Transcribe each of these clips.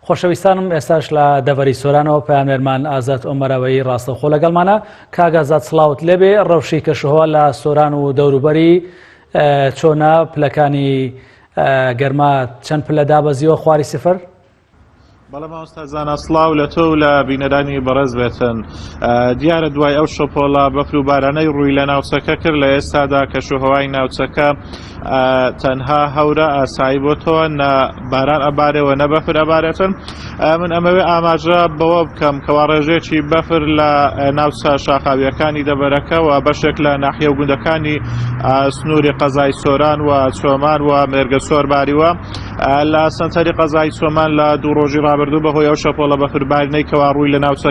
خۆشەویستانم ئێستاش لە دەڤەری سۆرانەوە پەیامنێرمان ئازاد ئۆمەرەوەیی ڕاستەوخۆ لەگەڵمانە. کاک ئازاد سڵاوت لێبێ، ڕەوشی کەشوهەوا لە سۆران و دەوروبەری چۆنە؟ پلەکانی گەرما چەند پلە دابەزیوە خواری سفر؟ بەڵێ مامۆستا زانا سڵاو لە تۆ و لە بینەرانی بەڕێز بێتن. دیارە دوای ئەو شەپۆڵە بەفر و بارانەی ڕووی لە ناوچەکە کرد لە ئێستادا کەشوهەوای ناوچەکە تەنها هەورە ئاسایی بۆتەوە نە باران ئەبارێەوە نە بەفر ئەبارێتن. من ئەمەوێ ئاماژە بەوە بکەم کەوا ڕێژەیەکی بەفر لە ناوچە شاخاویەکانی دەبەرەکە و بەشێک لە ناحیە و گوندەکانی سنووری قەزای سۆران و چۆمان و مێرگەسۆر باریوە. لە سەنتەری قەزای چۆمان لە دوو ڕۆژی ڕابردوو بەهۆی ئەو شەپۆڵە بەفربارینەی کەوا ڕووی لە ناوچە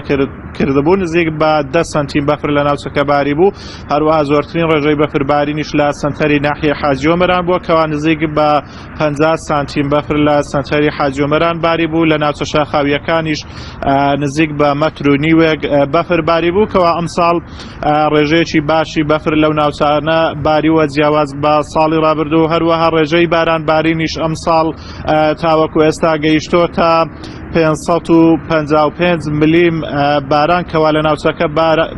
کردبوو نزیک بە 10 سنتیم بەفر لە ناوچەکە باری بوو. هەروەها زۆرترین ڕێژەی بەفربارینیش لە سەنتەری ناحیە حاجیۆمەران بووە کەوا نزیک بە 50 سانتیم بەفر لە سەنتەری حاجیۆمەران باری بوو. لە ناوچە شاخاویەکانیش نزیک بە مەتر و نیوێک بەفر باری بوو کەوا ئەمساڵ ڕێژەیەکی باشی بەفر لەو ناوچانە باریوە جیاواز بە ساڵی ڕابردوو. هەروەها ڕێژەی باران بارینیش ئەمساڵ تاوەکو ئێستا گەیشتۆتە 555 ملیم باران کەوا لە ناوچەکە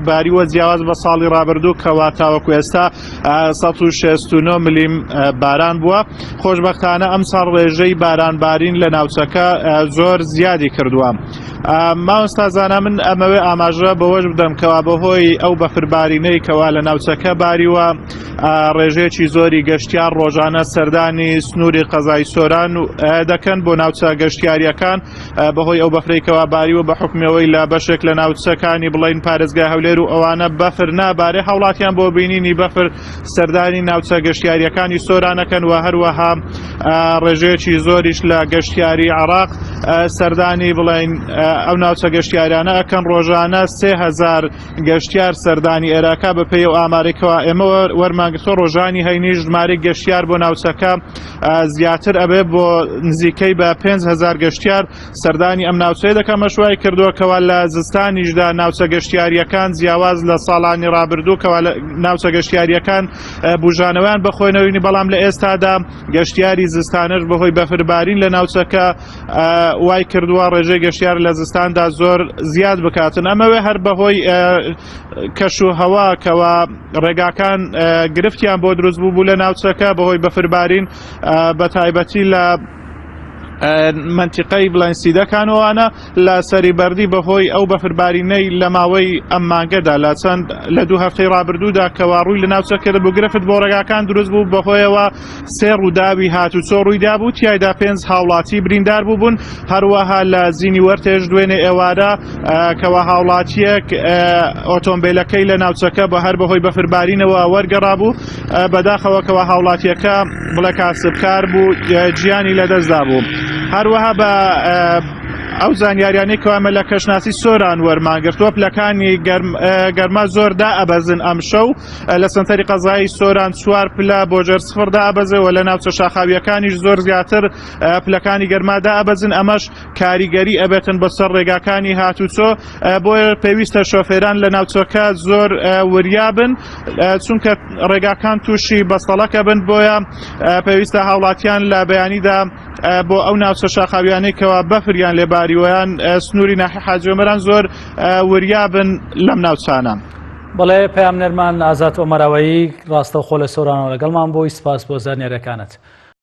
باریوە جیاواز بە ساڵی ڕابردوو کەوا تاوەکو ئێستا 169 ملیم باران بووە. خۆشببختانە ئەمساڵ ڕێژەی بارانبارین لە ناوچەکە زۆر زیادی کردووە. مامۆستا زانا من ئەمەوێ ئاماژە بەوەش بدەم کەوا بەهۆی ئەو بەفربارینەی کەوا لە ناوچەکە باریوە ڕێژەیەکی زۆری گەشتیار ڕۆژانە سەردانی سنووری قەزای سۆران دەکەن بۆ ناوچە گەشتیاریەکان بەهۆی ئەو بەفرێکەوە باریوە بە حکمەوەی لە بەشێک لە ناوچەکانی بڵین پارێزگای هەولێر و ئەوانە بەفر نابارێ هاوڵاتیان بۆ بینینی بەفر سەردانی ناوچە گەشتیاریەکانی سۆرانەکەن و هەروەها ڕێژەیەکی زۆریش لە گەشتیاری عراق سەردانی بڵین ئەو ناوچە گەشتیارانە ئەکەن. ڕۆژانە 3000 گەشتیار سەردانی ئێراکە بە پێی ئەو ئامارێکەوە ئێمە وەرمانگرتووە ڕۆژانی هەینی ژمارەی گەشتیار بۆ ناوچەکە زیاتر ئەبێ بۆ نزیکەی بە 5000 گەشتیار سەردانی ئەم ناوچەیە دەکەم. ئەمەش وای کردووە کەوا لە زستانیشدا ناوچە گەشتیاریەکان جیاواز لە ساڵانی ڕابردوو کەوا لە ناوچە گەشتیاریەکان بژانەوەیان بەخۆینەوەینی، بەڵام لە ئێستادا گەشتیاری زستانەش بەهۆی بەفربارین لە ناوچەکە وای کردووە ڕێژەی گەشتیار لە زستاندا زۆر زیاد بکاتن. ئەمەوێ هەر بەهۆی کەش و هەوا کەوا ڕێگاکان گرفتیان بۆ دروست بوو بوو لە ناوچەکە بەهۆی بەفربارین بە تایبەتی لە منتیقەی بڵێن سیدەکانەوەوانە لە سەری بەردی بەهۆی ئەو بەفربارینەی لە ماوەی ئەم مانگەدا لە چەند لە دوو هەفتەی ڕابردوودا کەوا ڕووی لە ناوچە کرد بوو گرفت بۆ ڕێگاکان دروست بوو، بەهۆیەوە سێ ڕووداوی هاتوچۆ ڕوویدا بوو تیایدا پێنج هاوڵاتی بریندار بووبوون. هەروەها لە زینی وەرتێش دوێنێ ئێوارە کەوا هاوڵاتیەک ئۆتۆمبیلەکەی لە ناوچەکە بە هەر بەهۆی بەفربارینەوە وەرگەڕا بوو، بەداخەوە کەوا هاوڵاتیەکە بڵێ کاسبکار بوو گیانی لەدەستدا بوو. هەروەها بە ئەو زانیاریانەی کەوامە لە کەشناسی سۆران وەرمانگرتووە پلەکانی گەرما زۆر دا ئەبەزن ئەمشەو لە سنتەری قەزای سۆران چوار پلە بۆ ژێر سفر دا ئەبەزێ و لە ناوچە شاخاویەکانیش زۆر زیاتر پلەکانی گەرما دا ئەبەزن، ئەمەش کاریگەری ئەبێتن بەسەر ڕێگاکانی هاتوچۆ. بۆیە پێویستە شۆفێران لە ناوچەکە زۆر وریابن چونکە ڕێگاکان تووشی بەستەڵەکە بن، بۆیە پێویستە هاوڵاتیان لە بەیانیدا بۆ ئەو ناوچە شاخاویانەی کەوا بەفریان لێباریوەیان سنووری ناحی حاجیۆمەران زۆر وریابن لەم ناوچانە. بەڵێ پەیامنێرمان ئازاد ئۆمەراوەیی ڕاستەوخۆ لە سۆرانەوە لەگەڵمان بووی، سپاس بۆ زانیاریەکانت.